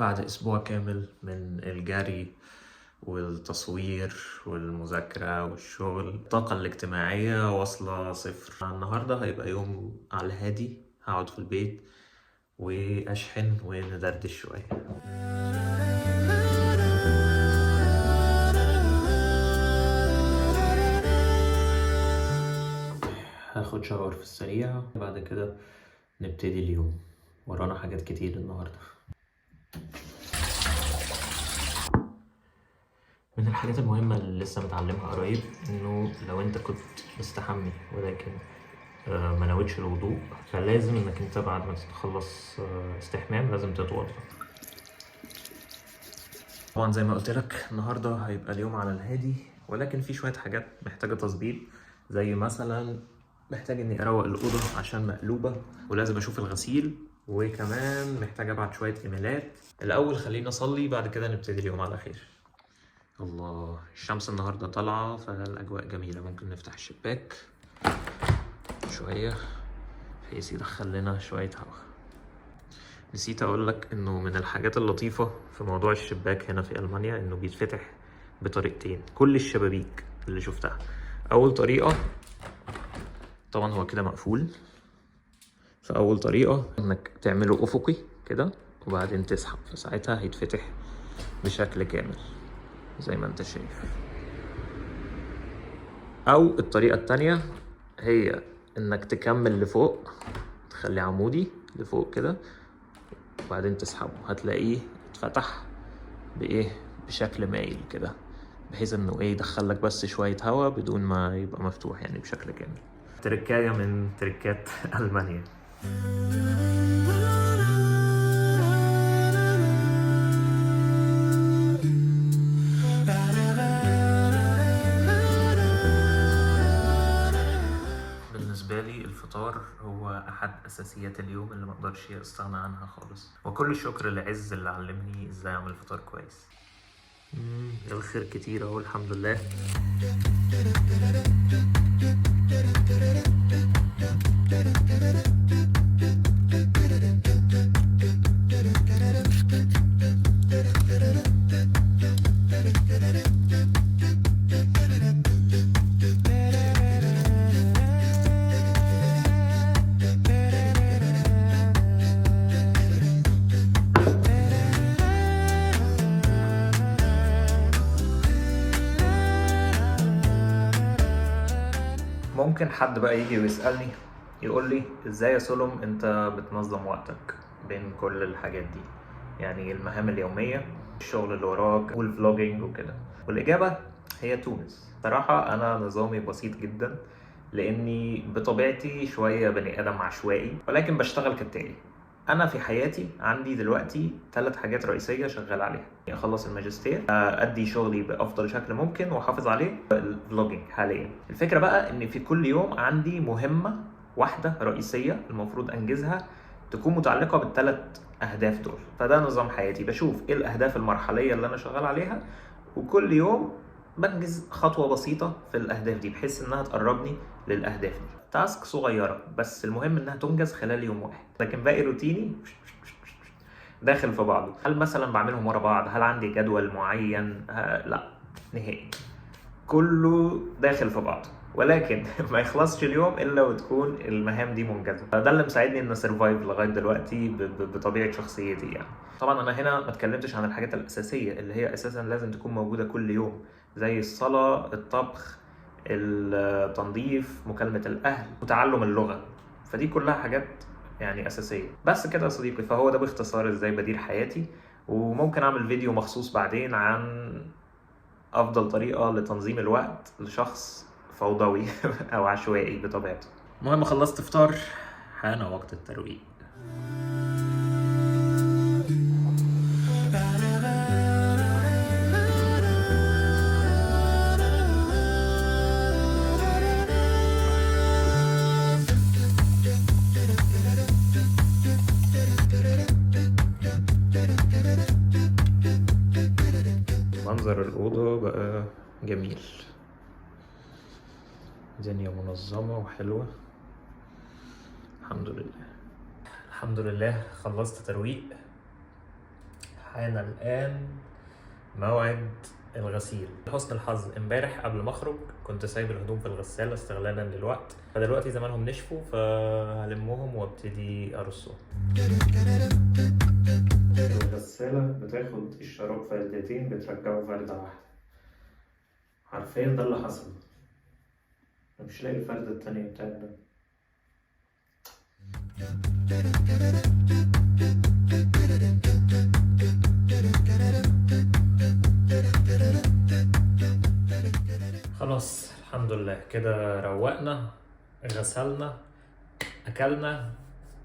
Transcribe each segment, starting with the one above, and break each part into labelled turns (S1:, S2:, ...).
S1: بعد أسبوع كامل من الجري والتصوير والمذاكرة والشغل، الطاقة الاجتماعية واصلة صفر. النهاردة هيبقى يوم على الهادي، هقعد في البيت وأشحن وندردش شوية. هاخد شاور في السريع، بعد كده نبتدي اليوم. ورانا حاجات كتير النهاردة. من الحاجات المهمة اللي لسه متعلمها قريب، انه لو انت كنت مستحمي ولكن ما نويتش الوضوء، فلازم انك انت بعد ما تتخلص استحمام لازم تتوضأ. طبعا زي ما قلت لك النهاردة هيبقى اليوم على الهادي، ولكن في شوية حاجات محتاجة تظبيط، زي مثلا محتاج اني اروق الأوضة عشان مقلوبة، ولازم اشوف الغسيل، وكمان محتاج ابعت شوية ايميلات. الاول خلينا اصلي، بعد كده نبتدي اليوم على خير. الله، الشمس النهاردة طالعة فالأجواء جميلة، ممكن نفتح الشباك شوية بحيث يدخل لنا شوية هواء. نسيت أقولك إنه من الحاجات اللطيفة في موضوع الشباك هنا في ألمانيا إنه بيتفتح بطريقتين، كل الشبابيك اللي شفتها. أول طريقة طبعا هو كده مقفول، فأول طريقة إنك تعمله أفقي كده وبعدين تسحب، فساعتها هيتفتح بشكل كامل زي ما انت شايف. او الطريقة التانية هي انك تكمل لفوق، تخلي عمودي لفوق كده وبعدين تسحبه، هتلاقيه اتفتح بايه، بشكل مايل كده، بحيث انه ايه يدخلك بس شوية هوا بدون ما يبقى مفتوح يعني بشكل كامل. تركاية من تركات ألمانيا. بالنسبة لي الفطار هو أحد أساسيات اليوم اللي ما أقدرش أستغنى عنها خالص، وكل الشكر لعز اللي علمني إزاي أعمل فطار كويس. الخير كتير أهو الحمد لله. ممكن حد بقى يجي ويسألني يقول لي ازاي يا سولوم انت بتنظم وقتك بين كل الحاجات دي، يعني المهام اليومية، الشغل اللي وراك، وال vlogging وكده. والإجابة هي تونس. صراحة أنا نظامي بسيط جدا، لأني بطبيعتي شوية بني آدم عشوائي، ولكن بشتغل كالتالي. أنا في حياتي عندي دلوقتي 3 حاجات رئيسية شغال عليها: أخلص الماجستير، أدي شغلي بأفضل شكل ممكن وأحافظ عليه، ال vlogging حاليا. الفكرة بقى إن في كل يوم عندي مهمة واحدة رئيسية المفروض أنجزها، تكون متعلقة بالثلاث أهداف دول. فده نظام حياتي، بشوف إيه الأهداف المرحلية اللي أنا شغال عليها، وكل يوم بنجز خطوة بسيطة في الأهداف دي بحيث إنها تقربني للأهداف دي. task صغيرة بس المهم إنها تنجز خلال يوم واحد، لكن باقي روتيني داخل في بعضه. هل مثلا بعملهم ورا بعض؟ هل عندي جدول معين؟ لا نهائي، كله داخل في بعضه، ولكن ما يخلصش اليوم الا وتكون المهام دي منجزه. ده اللي مساعدني ان survive لغاية دلوقتي بطبيعة شخصيتي يعني. طبعا انا هنا ما اتكلمتش عن الحاجات الاساسية اللي هي اساسا لازم تكون موجودة كل يوم، زي الصلاة، الطبخ، التنظيف، مكالمة الاهل، وتعلم اللغة. فدي كلها حاجات يعني اساسية. بس كده يا صديقي، فهو ده باختصار ازاي بدير حياتي. وممكن اعمل فيديو مخصوص بعدين عن افضل طريقه لتنظيم الوقت لشخص فوضوي او عشوائي بطبيعته. المهم خلصت فطار، حان وقت الترويق. منظر الأوضة بقى جميل، الدنيا منظمة وحلوة الحمد لله. الحمد لله خلصت ترويق، حان الآن موعد الغسيل. لحسن الحظ امبارح قبل ما اخرج كنت سايب الهدوم في الغسالة استغلالا للوقت، فدلوقتي زمانهم نشفوا، فهلمهم وابتدي ارصهم. الغسالة بتاخد الشراب فردتين بترجعه فردة واحدة، حرفيا ده اللي حصل. انا مش لاقي الفردة التانية بتاعت ده. خلاص الحمد لله كده روقنا، غسلنا، اكلنا،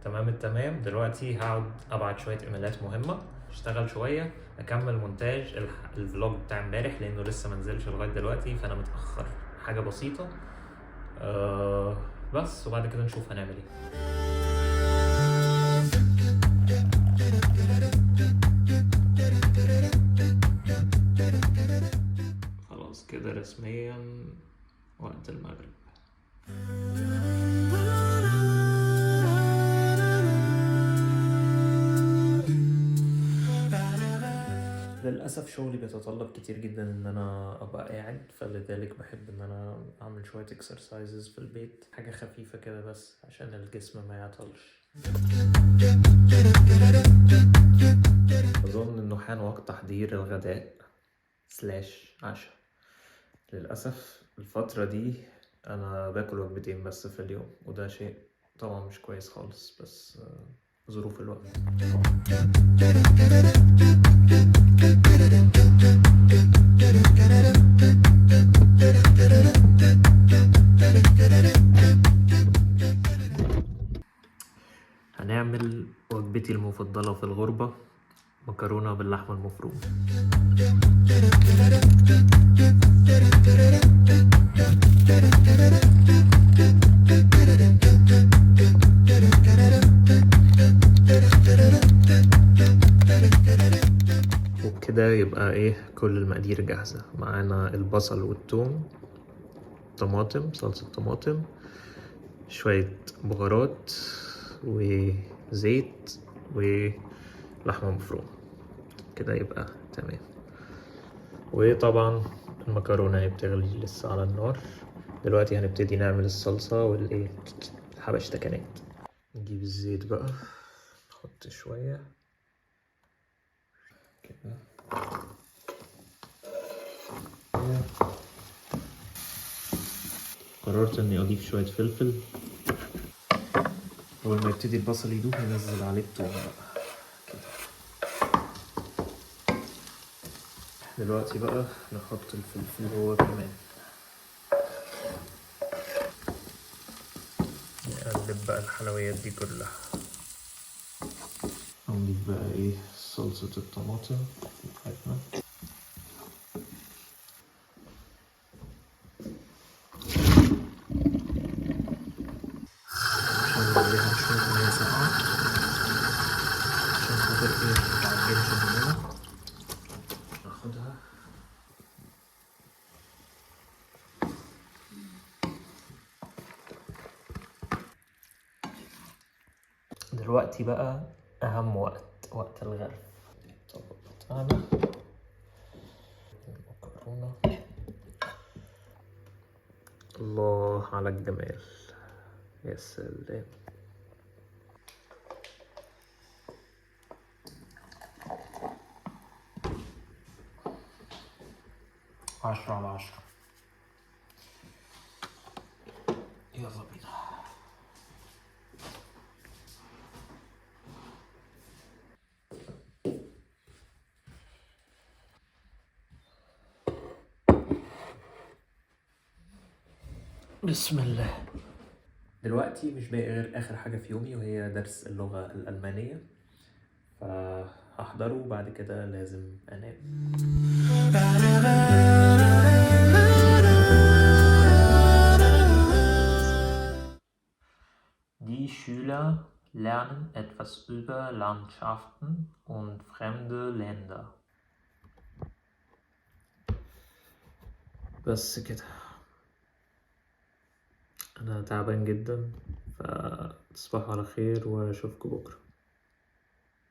S1: تمام التمام. دلوقتي هقعد ابعت شوية ايميلات مهمة، اشتغل شوية، اكمل مونتاج ال vlog بتاع امبارح لانه لسه منزلش لغاية دلوقتي، فانا متاخر حاجة بسيطة. بس وبعد كده نشوف هنعمل ايه. خلاص كده رسميا وقت المغرب. للأسف شغلي بيتطلب كتير جدا ان انا ابقى قاعد، فلذلك بحب ان انا اعمل شوية exercises في البيت، حاجة خفيفة كده بس عشان الجسم ما يعطلش. اظن انه حان وقت تحضير الغداء slash عشاء. للأسف الفترة دي انا باكل وجبتين بس في اليوم، وده شيء طبعا مش كويس خالص، بس ظروف الوقت. هنعمل وجبتي المفضلة في الغربة، مكرونة باللحمة المفرومة. وبكده يبقى كل المقادير جاهزة معانا، البصل والثوم، طماطم، صلصة طماطم، شوية بهارات وزيت ولحمة مفرومة. كده يبقى تمام. وطبعا المكرونة هي بتغلي لسه على النار. دلوقتي هنبتدي نعمل الصلصة والايه الحبشتكنات. نجيب الزيت بقى، نحط شوية كده. قررت اني اضيف شوية فلفل. اول ما يبتدي البصل يدوب ننزل عليه التوم بقى كده. دلوقتي بقى نحط الفلفل هو كمان، نقلب بقى الحلويات دي كلها. نضيف بقى صلصة الطماطم بتاعتنا. عليها شوية مية ساقعة عشان خاطر متعجنش مننا. ناخدها دلوقتي بقى أهم وقت، وقت الغرف. الطبق بتاعنا المكرونة، الله على الجمال، يا سلام. 10 على 10. يلا بينا. بسم الله. دلوقتي مش باقي غير آخر حاجة في يومي، وهي درس اللغة الألمانية، فهحضره وبعد كده لازم أنام. Die Schüler lernen etwas über Landschaften und fremde Länder. بس كده أنا تعبان جدا، فتصبحوا على خير وأشوفكم بكرة.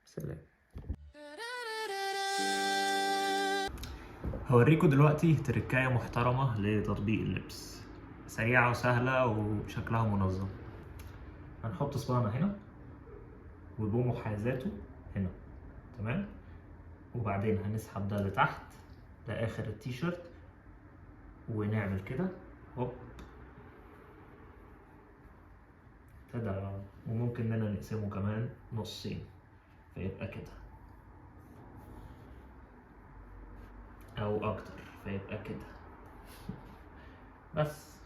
S1: سلام. هوريكم دلوقتي تركاية محترمة لتطبيق اللبس، سريعة وسهلة وشكلها منظم. هنحط صباعنا هنا وبمحاذاته هنا، تمام؟ وبعدين هنسحب ده لتحت لآخر التيشيرت ونعمل كده هوب تدا، وممكن اننا نقسمه كمان نصين فيبقى كده او اكتر فيبقى كده. بس